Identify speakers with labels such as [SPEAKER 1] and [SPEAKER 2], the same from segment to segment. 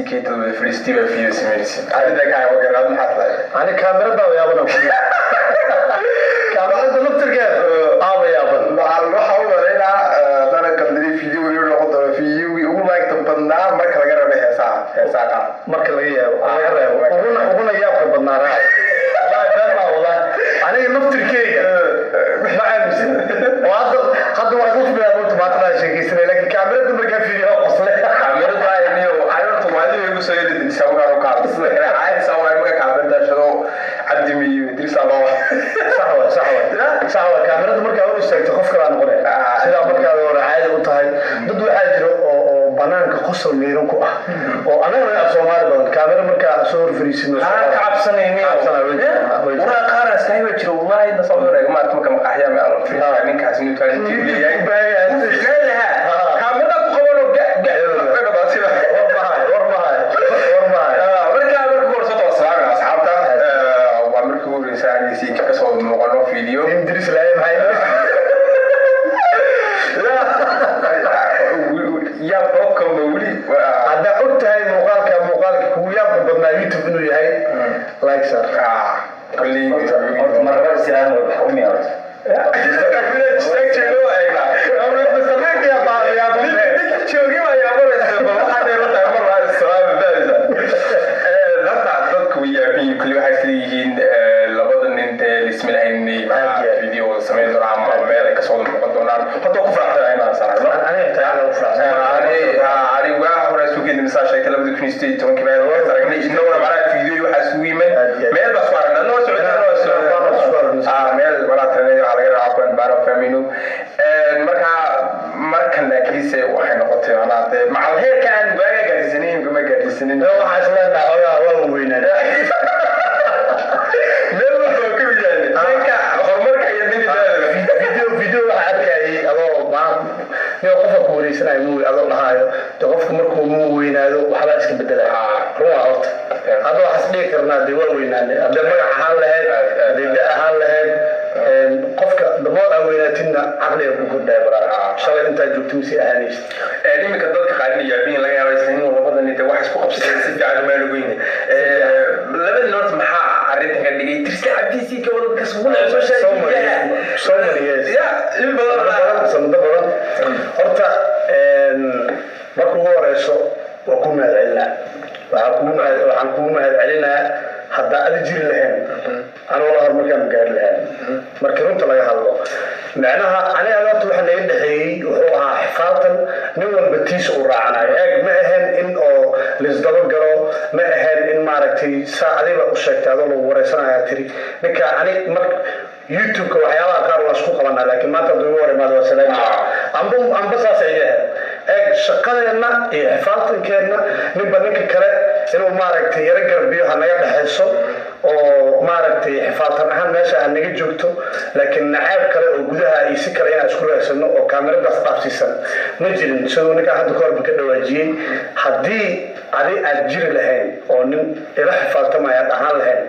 [SPEAKER 1] CK wada fadhiistay baa video sameynaysa. Arrinta ka hayo garaad maxaad tahay?
[SPEAKER 2] Ani kaamirada yaabana, kaamirada laftirkeeda aaba yaaban.
[SPEAKER 1] Waxaa u malaynaa dana qaldinay, video inuu noqon doono videogii ugu laagta badnaa marka laga rabo heesaha qaar.
[SPEAKER 2] Marka laga yaabo, laga reebo, uguna yaabka badnaa raac. Wallahi been maa, wallahi aniga laftirkeyga ma aaminsan oo hadda waa isla fiyaa runta maanta la sheekaysanay, laakiin kaamirada markaa fiiriyo waa qosle.
[SPEAKER 1] Kaamirada niyo aniga Soomaalida igu soo yiri sawirka u qaado, sida kale caadi sawir marka kaamirada shado Cabdi miyo Idris loo.
[SPEAKER 2] Sax wa, kaamirada markaa hor istaagto qof kale noqonay. Sidaa markaa hore caadi u tahay, dad waxaa jira oo banaanka qosol miiran ku ah oo anagana af Soomaali badan kaamira markaa soo hor fariisino
[SPEAKER 1] ka cabsanayni.
[SPEAKER 2] Cabsanay, way jiraan, way jiraan.
[SPEAKER 1] Waraa qaar iskaga jiro wallahi na soo wareeg maarta marka maqaaxiya ma ala fiiriyaa ninkaas inuu talented leeyahay. Kaamirada ku qabano ga ga.
[SPEAKER 2] War mahay, war mahay, war mahay.
[SPEAKER 1] Marka hore soo salaamay asxaabta. Waa markii ugu horreysay aan si ka soo muuqano video.
[SPEAKER 2] Idris laay maxay?
[SPEAKER 1] Yaa bobka weli.
[SPEAKER 2] Haddaa og tahay muuqaalka kugu yaabka badnaa YouTube inuu yahay, like sar.
[SPEAKER 1] Kulli.
[SPEAKER 3] Horta marnaba islaam way wax u miya horta.
[SPEAKER 1] Joogay baa yaabanaysa, bal waxaa dheer tahay mar waa islaam baaysa. Horta dadku way yaabiin, kulli waxay isleeyihiin labada nin dee lismi lahayn maxaa video wada samayn doonaa ama meel ay kasoo wada muuqan doonaan. Horta ku faraxsanahay inaan saragno.
[SPEAKER 2] Aniga xitaa aad ugu faraxsan.
[SPEAKER 1] Ani waa hore suugeeda misaa sheegtay 2018-kii baan aragnay, inaguna macnaha video waxaa isugu yimid meel baa isku aragnay noo socda noo socda meel walaa taneed waxaa laga rabaa kuwan baano fahmayno. Marka markan laakiinse waxay noqotay macnaha dee macal heerka aan waaga gaadhsiisanin ma gaadhsiisanin.
[SPEAKER 2] Waxaa isleenahay ogaa waa weynaan.
[SPEAKER 1] Meel wuxuu ka mid yahay dhanka horumarka iyo dhanka daadaba.
[SPEAKER 2] Video waxaa arkayay adoo nin qofka ku wareysanayo muu adoo dhahaayo de qofku markuu muu weynaado waxbaa iska bedelaya. Run waa, horta hadda waxaas dhihi karnaa dee waa weynaanay, haddee magac ahaan lahayd, haddee da ahaan lahayd, qofka damood aa weynaatidna caqliga ku kordhaya baraa shalay intaa joogto masi ahaanaysid.
[SPEAKER 1] Iminka dadka qaarina yaabiin laga yaaba isla inuu labada nin dee wax isku qabsadeen si fiican uma lugeyne. Labada nin horta maxaa arrintan ka dhigay Tirsi Cabdiisii ka wada dadka sugu social
[SPEAKER 2] So many
[SPEAKER 1] media?
[SPEAKER 2] So many years.
[SPEAKER 1] Ya in badan.
[SPEAKER 2] Badan, sanado badan. Horta marka ugu horeyso waa ku mahad celinaa, waxaan kugu mahad celinaa haddaa adi jiri lahayn anigoo la horumarkaan gaari lahayn. Markii runta laga hadlo, macnaha aniga horta waxa naga dhexeeyey wuxuu ahaa xifaatan, nin walba tiisa uu raacanayo. Eeg, ma ahayn in oo laisdaba galo, ma ahayn in maaragtay saa adiba u sheegtay adoo lagu wareysanaya tiri ninka ani mar YouTube-ka waxyaabaha qaar waa isku qabanaa, laakiin maanta hadduu igu hor imaado waa salaami amba saas ay ahayd. Eeg, shaqadeenna iyo xifaaltankeenna ninba ninka kale inuu maaragtay yaro garbiyo ha naga dhexayso oo maaragtay xifaaltan ahaan meesha ha naga joogto, laakiin nacaab kale oo gudaha iyo si kale inaan isku raagsano oo kaamiradaas dhaafsiisan ma jirin. Siduu ninkaa hadda ka horba ka dhawaajiyey, haddii adi aad jiri lahayn oo nin ila xifaaltamaya aad ahaan lahayn,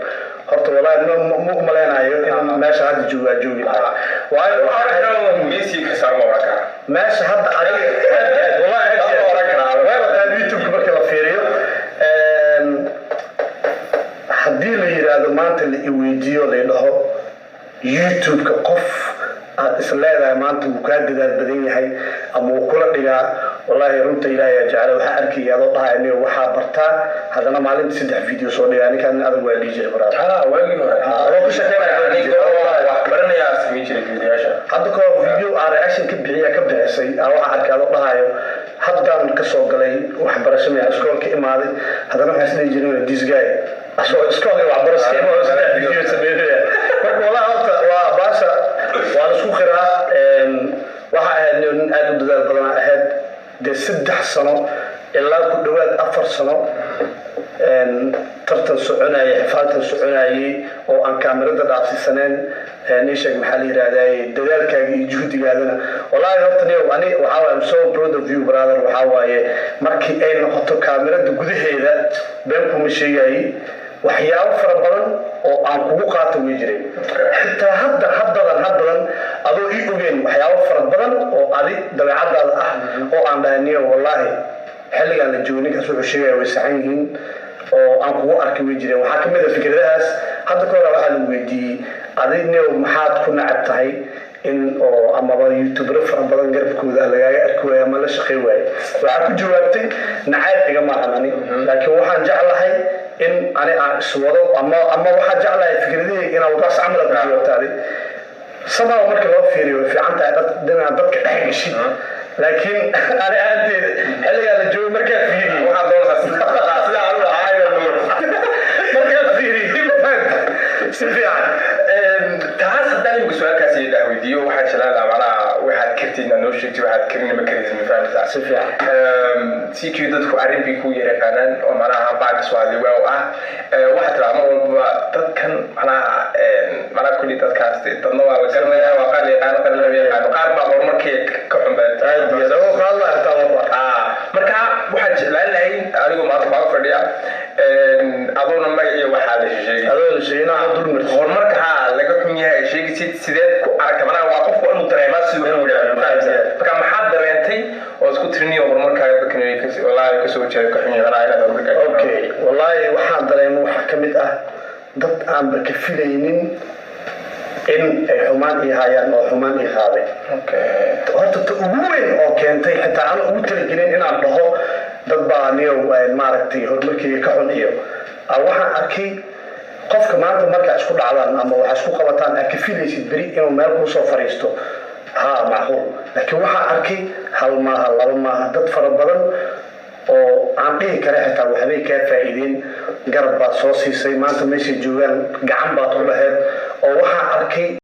[SPEAKER 2] horta wallahi ma umaleynayo in meesha hadda joogaa joogi lahaa, waayo waxaa ahayd
[SPEAKER 1] Messi ka saaro oran karaa.
[SPEAKER 2] Meesha hadda adiga aad iyo aad, wallahi aad iyo aad.
[SPEAKER 1] Oran karaa.
[SPEAKER 2] Way wataan YouTube marka la fiiriyo. Haddii la yiraahdo maanta la iweydiiyo, la dhaho YouTube-ka qof aad is leedahay maanta wuu kaa dadaal badan yahay ama wuu kula dhigaa, wallaahi runta Ilaahay aa jecla. Waxaa arkaya adoo dhahaya niyo waxaa bartaa, haddana maalinta saddex video soo dhigaa. Ninkaan nin adag waa dhihi jiray, brother.
[SPEAKER 1] Waagii hore.
[SPEAKER 2] Adoo ku shaqeynaya.
[SPEAKER 1] Anigoo wax baranayaa samayn jiray videoyaasha.
[SPEAKER 2] Hadda kahor video aan reaction ka bixiya ka bixisay aa waxaa arkay adoo dhahayo haddaan kasoo galay waxbarasho, miyaa iskoolka imaaday, haddana waxaan isdhihi jiray this guy asoo iskoolka waxbarasho ka imaado saddex video sameynaya. Marka wallahi horta waa baasha waa la isku qiraa. Waxa ahayd nin aad u dadaal badanaa ahayd dee 3 sano ilaa ku dhawaad 4 sano tartan soconayay, xifaaltan soconayay oo aan kaamirada dhaafsiisaneen. Ii sheeg, maxaa la yidhahdaa, dadaalkaaga iyo juhdigaadana wallahi horta niyow ani waxaa waaye I'm so proud of you, brother. Waxaa waaye markii ay noqoto kaamirada gudaheeda, been kuma sheegayay, waxyaabo fara badan oo aan kugu qaato way jireen. Xitaa hadda haddadan adoo ii ogeen waxyaabo fara badan oo adi dabeecadaada ah oo aan dhahay niyo wallaahi. Xilligaan la joogo ninkaas wuxuu sheegaya way saxan yihiin oo aan kugu arkay way jireen. Waxaa kamid a fikradahaas, hadda ka hore waxaa lagu weydiiyey adignew maxaad ku nacab tahay in oo amaba youtubero fara badan garabkooda lagaaga arki waayo ama la shaqey waayo. Waxaa ku jawaabtay, "Nacayb igama ahan ani, laakiin waxaan jeclahay in ani aan iswado ama waxaan jeclahay fikradihii inaan wadaas camal." Aad ku jawaabta adi somehow marka loo fiiriyo way fiican tahay inaad dadka dhex geshid, laakiin ani ahaanteeda xilligaa la joogay markaa fiiriyey
[SPEAKER 1] Waxaad doonaysaa sida anigu ahaa inaad noqoto.
[SPEAKER 2] Markaa fiiriyey, ma fahamta si fiican.
[SPEAKER 1] Taas haddaan imika su-aalkaas iyo dah weydiiyo, waxaan jeclaan lahaa macnaha waxaad kartid inaad noo sheegtid, waxaad karin ma karaysid, ma fahamtaa?
[SPEAKER 2] Si fiican.
[SPEAKER 1] CQ dadku arrin bay ku yaqaanaan oo macnaha baaga soo waaw ah. Waxaa tiraa mar walbaba dadkan macnaha kulli dadkaas dadna waa la garanayaa, waa qaar la yaqaano, qaar lama yaqaano, qaar baa horumarkii ka xunbaa.
[SPEAKER 2] Aad iyo aad oo ka hadlaya xitaa waa
[SPEAKER 1] Marka waxaan jeclaan lahayn anigoo maanta baa fadhiya adoona magac iyo waxaa la sheegay
[SPEAKER 2] Adoo la sheegay inaa dul martid.
[SPEAKER 1] Horumarka haa laga xun yahay ay sheegaysid, sideed ku aragta? Macnaha waa qofku inuu dareemaa siduu inuu yidhaahdo. Marka maxaad dareentay oo isku tiriniyo horumarkaaga dadkan ay wallaahi kasoo jeeda ka xun yahay, macnaha inaad horumarkaaga?
[SPEAKER 2] Okay, wallaahi waxaan dareemo waxaa ka mid ah dad aanba ka filaynin in ay xumaan ii hayaan oo xumaan ii qaaday. Horta ta ugu weyn oo keentay xitaa aan ugu talagelin inaan dhaho dad baa niyow maaragtay horumarkeyga ka xun iyo waxaan arkay qofka maanta markaa isku dhacdaan ama waxaa isku qabataan aad ka filaysid beri inuu meel kuusoo fariisto, haa, macquul. Laakiin waxaan arkay hal maaha, laba maaha, dad fara badan oo aan dhihi kara xitaa waxbay kaa faa'iideen, garab baad soo siisay, maanta meeshay joogaan gacan baad u lahayd oo waxaan arkay.